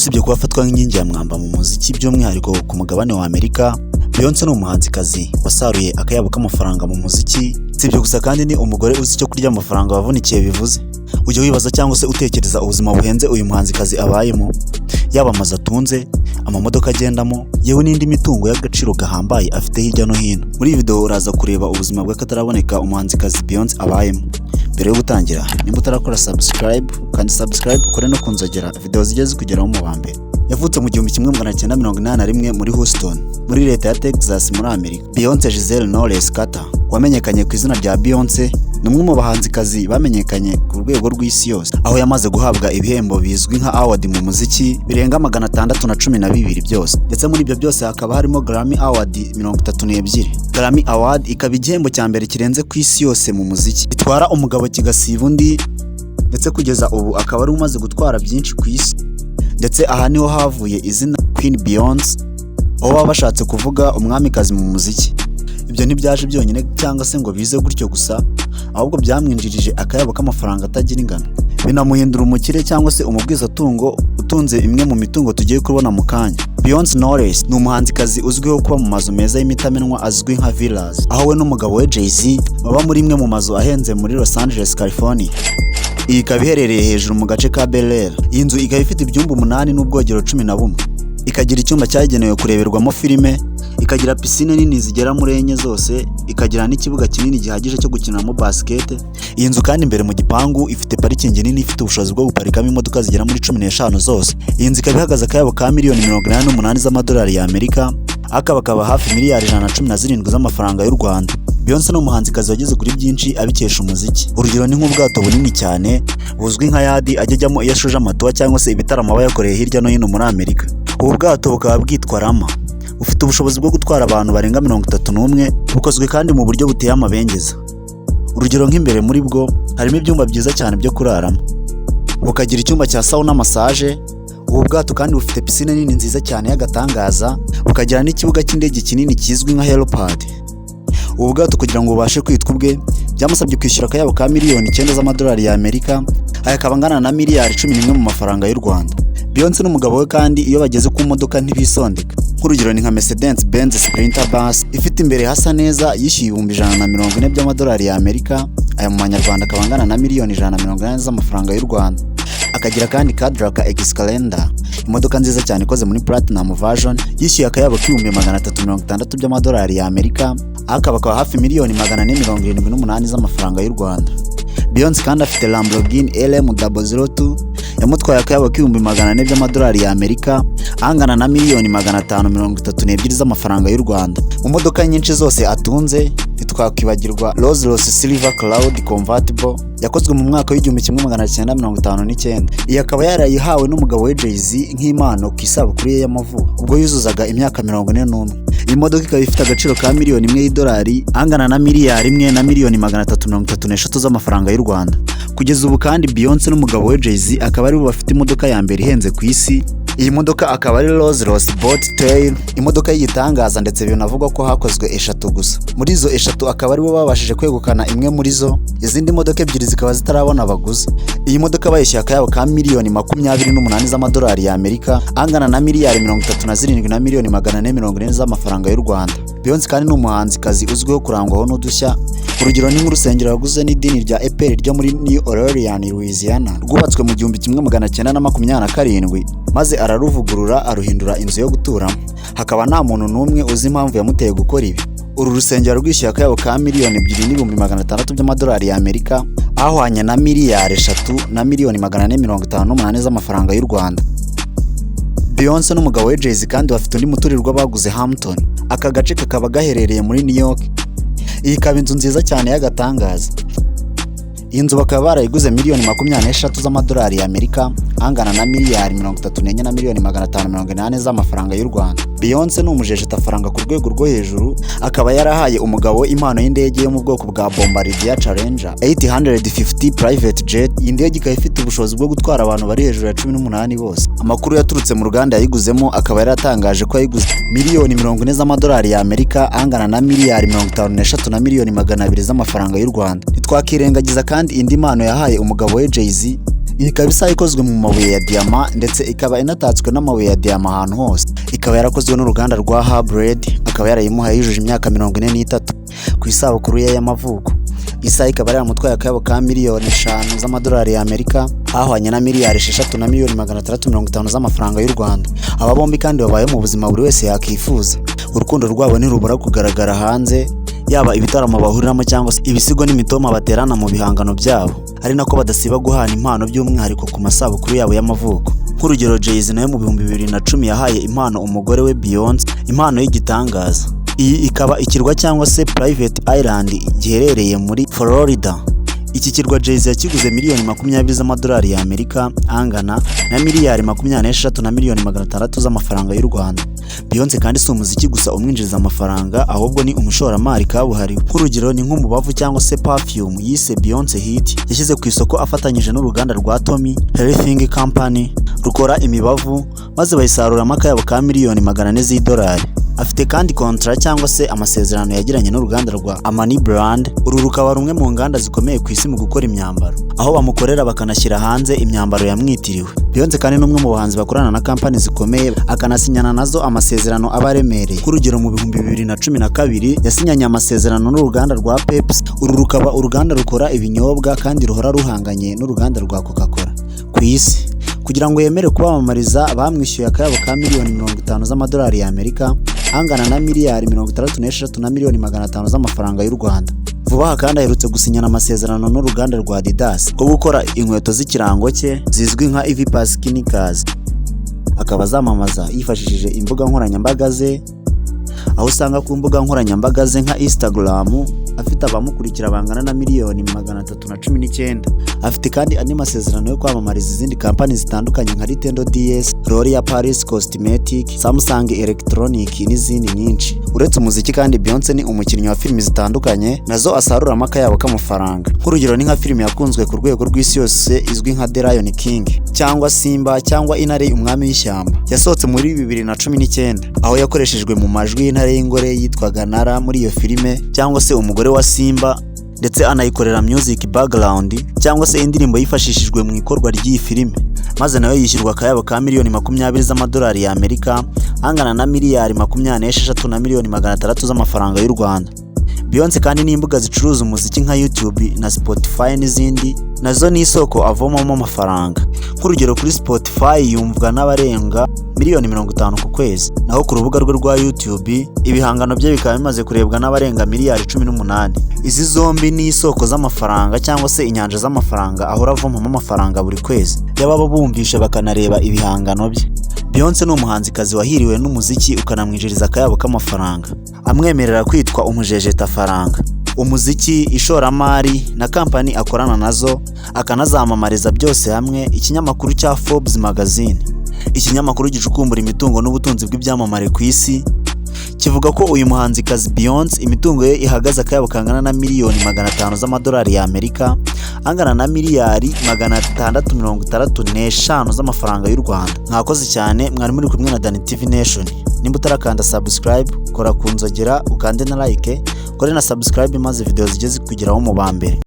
Usibye kuba afatwa nk'inkingi ya mwamba mu muziki, by'umwihariko ku mugabane wa Amerika, Beyonce ni umuhanzikazi wasaruye akayabo k'amafaranga mu muziki. Si ibyo gusa kandi, ni umugore uzi icyo kurya amafaranga wavunikiye bivuze. Ujya wibaza cyangwa se utekereza ubuzima buhenze uyu muhanzikazi abayemo, yaba amazu atunze, amamodoka agendamo, yewe n'indi mitungo y'agaciro gahambaye afite hirya no hino? Muri iyi video uraza kureba ubuzima bw'akataraboneka umuhanzikazi Beyonce abayemo. Mbere yo gutangira, nimba utarakora subscribe, kandi subscribe, ukore no kunzogera, video zijye zikugeraho mu wa mbere. Yavutse mu 1981 muri Houston, muri leta ya Texas, muri Amerika. Beyonce Giselle Knowles Carter, wamenyekanye ku izina rya Beyonce, ni umwe mu bahanzikazi bamenyekanye ku rwego rw'isi yose, aho yamaze guhabwa ibihembo bizwi nka award mu muziki birenga 612 byose, ndetse muri ibyo byose hakaba harimo Grammy Award 32. Grammy Award ikaba igihembo cya mbere kirenze ku isi yose mu muziki, gitwara umugabo kigasiba undi, ndetse kugeza ubu akaba ari umaze gutwara byinshi ku isi. Ndetse aha niho havuye izina Queen Beyonce, aho baba bashatse kuvuga umwamikazi mu muziki. Ibyo ntibyaje byonyine cyangwa se ngo bize gutyo gusa, ahubwo byamwinjirije akayabo k'amafaranga atagira ingano, binamuhindura umukire cyangwa se umubwizatungo utunze imwe mu mitungo tugiye kubona mu kanya. Beyonce Knowles ni umuhanzikazi uzwiho kuba mu mazu meza y'imitamenwa azwi nka villas, aho we n'umugabo we Jay-Z baba muri imwe mu mazu ahenze muri Los Angeles, California. Iyi ikaba iherereye hejuru mu gace ka Bel Air. Iyi nzu ikaba ifite ibyumba umunani n'ubwogero 11, ikagira icyumba cyagenewe kureberwamo filime, ikagira pisine nini zigera muri enye zose, ikagira n'ikibuga kinini gihagije cyo gukiniramo basket. Iyi nzu kandi imbere mu gipangu ifite parikingi nini ifite ubushobozi bwo guparikamo imodoka zigera muri 15 zose. Iyi nzu ikaba ihagaze akayabo ka miliyoni 88 z'amadolari y'Amerika, akaba hafi miliyari 117 z'amafaranga y'u Rwanda. Beyonce ni umuhanzikazi wageze kuri byinshi abikesha umuziki. Urugero ni nk'ubwato bunini cyane buzwi nka yacht ajya ajyamo iyo ashoje ama tour cyangwa se ibitaramo aba yakoreye hirya no hino muri Amerika. Ubu bwato bukaba bwitwa Rama, bufite ubushobozi bwo gutwara abantu barenga 31, bukozwe kandi mu buryo buteye amabengeza. Urugero nk'imbere muri bwo harimo ibyumba byiza cyane byo kuraramo, bukagira icyumba cya sauna, massage. Ubu bwato kandi bufite pisine nini nziza cyane y'agatangaza, bukagira n'ikibuga cy'indege kinini kizwi nka helipad. Ubu bwato kugira ngo bubashe kwitwa ubwe byamusabye kwishyura akayabo ka miliyoni 9 z'amadolari y'Amerika, aya akaba angana na miliyari 11 mu mafaranga y'u Rwanda. Beyonce n'umugabo we kandi iyo bageze ku modoka ntibisondeka. Nk'urugero ni nka Mercedes Benz Sprinter Bus ifite imbere hasa neza, yishyuye 140,000 by'amadolari y'Amerika, aya mu manyarwanda akaba angana na miliyoni 180 z'amafaranga y'u Rwanda. Akagira kandi Cadillac Escalade, imodoka nziza cyane ikoze muri Platinum version, yishyuye akayabo k'360,000 by'amadolari y'Amerika, akaba hafi miliyoni 478 z'amafaranga y'u Rwanda. Beyonce kandi afite Lamborghini LM002 yamutwaye akayabo k'400,000 by'amadolari y'Amerika, angana na miliyoni 532 z'amafaranga y'u Rwanda. Mu modoka nyinshi zose atunze ntitwakwibagirwa Rolls Royce Silver Cloud Convertible yakozwe mu mwaka w'1959. Iyi akaba yarayihawe n'umugabo we Jay-Z nk'impano ku isabukuru ye y'amavuko ubwo yuzuzaga imyaka 41. Iyi modoka ikaba ifite agaciro ka miliyoni 1 y'idolari, angana na miliyari 1 na miliyoni 333 z'amafaranga y'u Rwanda. Kugeza ubu kandi Beyonce n'umugabo we Jay-Z akaba aribo bafite imodoka ya mbere ihenze ku isi. Iyi modoka akaba ari Rolls Royce Boat Tail, imodoka y'igitangaza, ndetse binavugwa ko hakozwe eshatu gusa. Muri izo eshatu akaba aribo babashije kwegukana imwe muri zo, izindi modoka ebyiri zikaba zitarabona abaguzi. Iyi modoka bayishyuye akayabo ka miliyoni 28 z'amadolari y'Amerika, angana na miliyari 37 na miliyoni 440 z'amafaranga y'u Rwanda. Beyonce kandi ni umuhanzikazi uzwiho kurangwaho n'udushya. Urugero ni nk'urusengero yaguze n'idini rya ADEPR ryo muri New Orleans, Louisiana, rwubatswe mu 1927, maze araruvugurura aruhindura inzu yo guturamo. Hakaba nta muntu n'umwe uzi impamvu yamuteye gukora ibi. Uru rusengero rwishyuye akayabo ka miliyoni 2 n'ibihumbi 600 by'amadolari y'Amerika, ahwanye na miliyari 3 na miliyoni 458 z'amafaranga y'u Rwanda. Beyonce n'umugabo we Jay-Z kandi bafite undi muturirwa baguze Hampton. Aka gace kakaba gaherereye muri New York. Iyi ikaba inzu nziza cyane y'agatangaza. Iyi nzu bakaba barayiguze miliyoni 23 z'amadolari y'Amerika, angana na miliyari 34 na miliyoni 580 z'amafaranga y'u Rwanda. Beyonce ni umujejetafaranga ku rwego rwo hejuru, akaba yarahaye umugabo we impano y'indege yo mu bwoko bwa Bombardier Challenger 850 private jet. Iyi ndege ikaba ifite ubushobozi bwo gutwara abantu bari hejuru ya 18 bose. Amakuru yaturutse mu ruganda yayiguzemo akaba yaratangaje ko yayiguze miliyoni 40 z'amadolari y'Amerika, angana na miliyari 53 na miliyoni 200 z'amafaranga y'u Rwanda. Ntitwakirengagiza kandi indi mpano yahaye umugabo we Jay-Z. Iyi ikaba isaha ikozwe mu mabuye ya diyama, ndetse ikaba inatatswe n'amabuye ya diyama ahantu hose. Ikaba yarakozwe n'uruganda rwa Hublot, akaba yarayimuhaye yujuje imyaka 43 ku isabukuru ye y'amavuko. Isaha ikaba yaramutwaye akayabo ka miliyoni 5 z'amadolari y'Amerika, ahwanye na miliyari 6 na miliyoni 650 z'amafaranga y'u Rwanda. Aba bombi kandi babayeho mu buzima buri wese yakifuza. Urukundo rwabo ntirubura kugaragara hanze, yaba ibitaramo bahuriramo cyangwa se ibisigo n'imitoma baterana mu bihangano byabo, ari nako badasiba guhana impano, by'umwihariko ku masabukuru yabo y'amavuko. Nk'urugero, Jay-Z nawe mu 2010 yahaye impano umugore we Beyonce, impano y'igitangaza. Iyi ikaba ikirwa cyangwa se private island giherereye muri Florida. Iki kirwa Jay-Z yakiguze miliyoni 20 z'amadolari y'Amerika, angana na miliyari 23 na miliyoni 600 z'amafaranga y'u Rwanda. Beyonce kandi si umuziki gusa umwinjiriza amafaranga, ahubwo ni umushoramari kabuhariwe. Nk'urugero ni nk'umubavu cyangwa se perfume yise Beyonce Heat, yashyize ku isoko afatanyije n'uruganda rwa Tommy Hilfiger Company rukora imibavu, maze bayisaruramo akayabo ka miliyoni 400 z'idolari. Afite kandi contrat cyangwa se amasezerano yagiranye n'uruganda rwa Armani Brand. Uru rukaba rumwe mu nganda zikomeye ku isi mu gukora imyambaro, aho bamukorera bakanashyira hanze imyambaro yamwitiriwe. Beyonce kandi ni umwe mu bahanzi bakorana na kampani zikomeye, akanasinyana nazo amasezerano aba aremereye. Nk'urugero, mu 2012 yasinyanye amasezerano n'uruganda rwa Pepsi. Uru rukaba uruganda rukora ibinyobwa kandi ruhora ruhanganye n'uruganda rwa Coca-Cola ku isi. Kugira ngo yemere kubamamariza, bamwishyuye akayabo ka miliyoni 50 z'amadolari y'Amerika, angana na miliyari 63 na miliyoni 500 z'amafaranga y'u Rwanda. Vuba aha kandi aherutse gusinyana amasezerano n'uruganda rwa Adidas ko gukora inkweto z'ikirango cye zizwi nka Ivy Sneakers, akaba azamamaza yifashishije imbuga nkoranyambaga ze, aho usanga ku mbuga nkoranyambaga ze nka Instagram afite abamukurikira bangana na miliyoni 319. Afite kandi andi masezerano yo kwamamariza izindi kampani zitandukanye nka Nintendo DS, L'Oreal Paris Cosmetic, Samsung Electronic n'izindi nyinshi. Uretse umuziki kandi, Beyonce ni umukinnyi wa filimi zitandukanye, nazo asaruramo akayabo k'amafaranga. Nk'urugero ni nka filimi yakunzwe ku rwego rw'isi yose izwi nka The Lion King cyangwa Simba cyangwa Intare Umwami w'Ishyamba, yasohotse muri 2019, aho yakoreshejwe mu majwi y'intare y'ingore yitwaga Nala muri iyo filime, cyangwa se umugore wa Simba, ndetse anayikorera music background cyangwa se indirimbo yifashishijwe mu ikorwa ry'iyi filime, maze nayo yishyurwa akayabo ka miliyoni 20 z'amadolari y'Amerika, angana na miliyari 26 na miliyoni 600 z'amafaranga y'u Rwanda. Beyonce kandi n'imbuga zicuruza umuziki nka YouTube na Spotify n'izindi, nazo ni isoko avomamo amafaranga. Nk'urugero, kuri Spotify yumvwa n'abarenga miliyoni 50 ku kwezi, naho ku rubuga rwe rwa YouTube ibihangano bye bikaba bimaze kurebwa n'abarenga miliyari 18. Izi zombi ni isoko z'amafaranga cyangwa se inyanja z'amafaranga ahora avomamo amafaranga buri kwezi y'ababa bumvishe bakanareba ibihangano bye. Beyonce ni umuhanzikazi wahiriwe n'umuziki ukanamwinjiriza akayabo k'amafaranga, amwemerera kwitwa umujejetafaranga. Umuziki, ishoramari na kampani akorana nazo akanazamamariza, byose hamwe ikinyamakuru cya Forbes Magazine, ikinyamakuru gicukumbura imitungo n'ubutunzi bw'ibyamamare ku isi, kivuga ko uyu muhanzikazi Beyonce imitungo ye ihagaze akayabo kangana na miliyoni 500 z'amadolari y'Amerika, angana na miliyari 665 z'amafaranga y'u Rwanda. Mwakoze cyane, mwari muri kumwe na Dani TV Nation. Nimba utarakanda subscribe, kora ku nzogera, ukande na like, ukore na subscribe, maze video zijye zikugeraho mu ba mbere.